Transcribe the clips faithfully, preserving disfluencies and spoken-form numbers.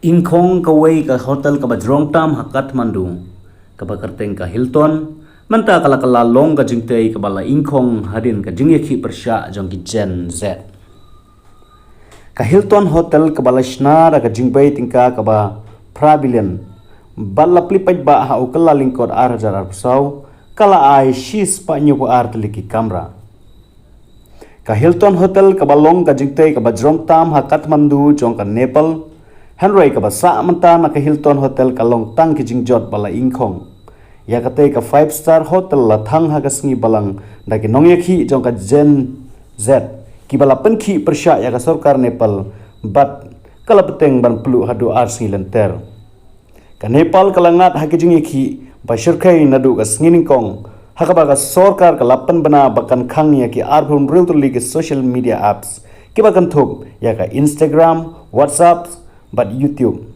Ingkhong kawei ka hotel kaba jrong tam ha Kathmandu, kaba kyrteng ka Hilton, mynta ka la kylla long ka jingtei kaba la ingkhong hadien ka jingïakhih pyrshah jong ki Gen Z. Ka Hilton Hotel kaba la shna da ka jingbei tyngka kaba phra billion, bad la plie paidbah ha u Kyllalyngkot ar hajar arphew saw, ka la ai shispah hynñiewphew ar tylli ki kamra. Ka Hilton Hotel kaba long ka jingtei kaba jrong tam ha Kathmandu jong ka Nepal, hynrei kaba sah mynta na ka Hilton Hotel ka long tang ki jingjot ba la ingkhong. Ïa katei ka five star hotel la thang ha ka sngi Balang da ki nongïakhih jong ka Gen Z, kiba la pynkhih pyrshah ïa ka sorkar Nepal, bad ka la bteng ban pluh haduh ar sngi lynter. Ka Nepal ka la ngat ha ki jingïakhih ba shyrkhei naduh ka sngi nyngkong, ha kaba ka sorkar ka la pynbna ba kan khang ïa ki arphew hynriew tylli ki social media apps, kiba kynthup ïa ka Instagram, WhatsApp, bad YouTube.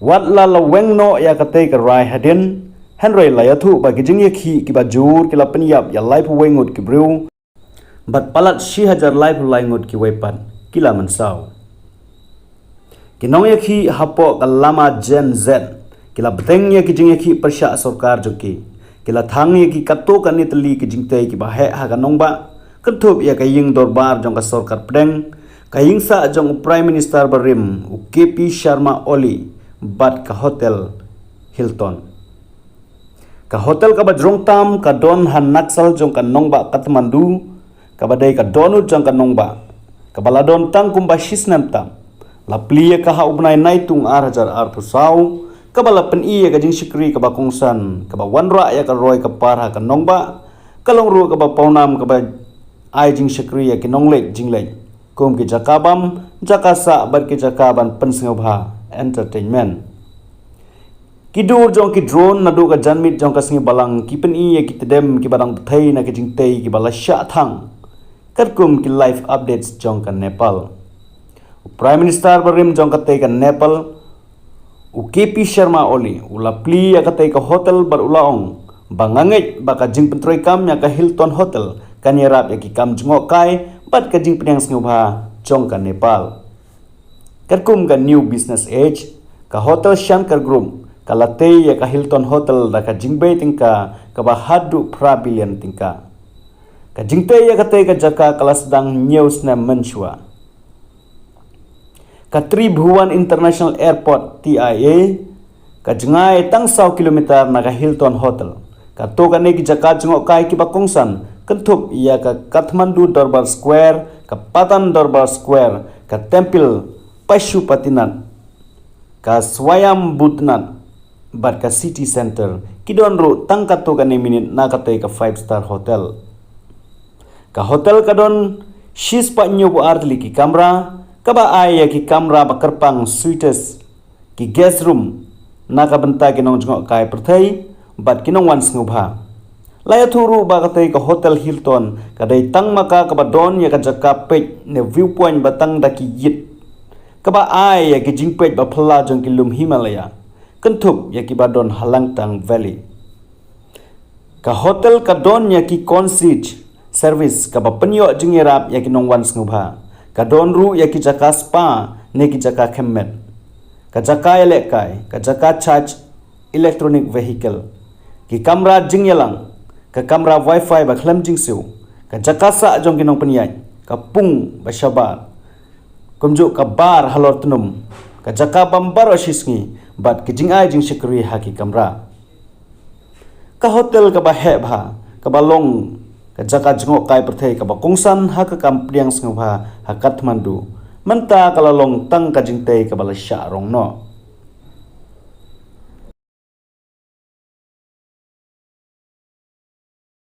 Wat la la weng noh ïa katei ka rai hadien, hynrei la ïathuh ba ki jingïakhih kiba jur ki la pynïap ïa laiphew wei ngut ki briew, bad palat shi hajar laiphew lai ngut kiwei pat ki la mynsaw. Ki nongïakhih hapoh ka lama Gen Z ki la bteng ïa ki jingïakhih pyrshah sorkar jong ki. Ki la thang ïa ki katto katne tylli ki jingtei kiba heh ha ka nongbah, kynthup ïa ka ïing dorbar jong ka sorkar pdeng, ka ïing sah jong u Prime Minister barim, u K P Sharma Oli, bad ka Hotel Hilton. Ka hotel kaba jrong tam ka don ha Naxal jong ka nongbah Kathmandu, kaba dei ka dohnud jong ka nongbah, kaba la don tang kumba shi snem tam. La plie ïa ka ha u bnai Naitung ar hajar arphew saw, kaba la pyni ïa ka jingshakri kaba kongsan, kaba wanrah ïa ka roi ka par ha ka nongbah, ka long ruh kaba pawnam kaba ai jingshakri ïa ki nongleit jingleit, kum ki jaka bam, jaka sah bad ki jaka ban pynsngewbha, entertainment. Ki dur jong ki drone naduh ka janmiet jong ka sngi Balang ki pyni ïa ki tdem kiba dang bthei na ki jingtei kiba la shah thang, katkum ki live updates jong ka Nepal. U Prime Minister barim jong katei ka Nepal, u K P Sharma Oli, u la plie ïa katei ka hotel bad u la ong ba nga ngeit ba ka jingpyntreikam ïa ka Hilton Hotel kan ïarap ïa ki kam jngohkai bad ka jingpdiang sngewbha jong ka Nepal. Katkum ka New Business Age, ka Hotel Shankar Group ka la tei ïa ka Hilton Hotel da ka jingbei tyngka kaba haduh phra billion tyngka. Ka jingtei ïa katei ka jaka ka la sdang hynñiew snem mynshuwa. Ka Tribhuvan International Airport, T I A, ka jngai tang saw kilometer na ka Hilton Hotel. Katto katne ki jaka jngohkai kiba kongsan, kynthup ïa ka Kathmandu Durbar Square, ka Patan Durbar Square, ka Temple Pashupatinath, ka Swayambhuvanath, bad ka City Center, ki don ruh tang katto katne minit na katei ka five star hotel. Ka hotel ka don shispah hynñiewphew ar tylli ki kamra, kaba ai ïa ki kamra ba kyrpang, suites, ki guest room na ka bynta ki nongjngohkai pyrthei bad ki nongwan sngewbha. La ïathuh ruh ba katei ka Hotel Hilton ka dei tang ma ka kaba don ïa ka jaka peit ne viewpoint ba tang da ki ïit, kaba ai ïa ki jingpeit ba phylla jong ki lum Himalaya, kynthup ïa kiba don ha Langtang Valley. Ka hotel ka don ïa ki concierge service kaba pynïoh jingïarap ïa ki nongwan sngewbha. Ka don ruh ïa ki jaka spa ne ki jaka khymmit, ka jaka ïalehkai, ka jaka charge electronic vehicle, ki kamra jingïalang, ka kamra wifi ba khlem jingsiew, ka jaka sah jong ki nongpynïaid, ka pung ba shabar, kumjuh ka bar halor tnum, ka jaka bam baroh shi sngi, bad ki jingai jingshakri ha ki kamra. Ka hotel kaba heh bha, kaba long ka jaka jngohkai pyrthei kaba kongsan ha ka kam pdiang sngewbha ha Kathmandu, mynta ka la long tang ka jingtei kaba la shah rong noh.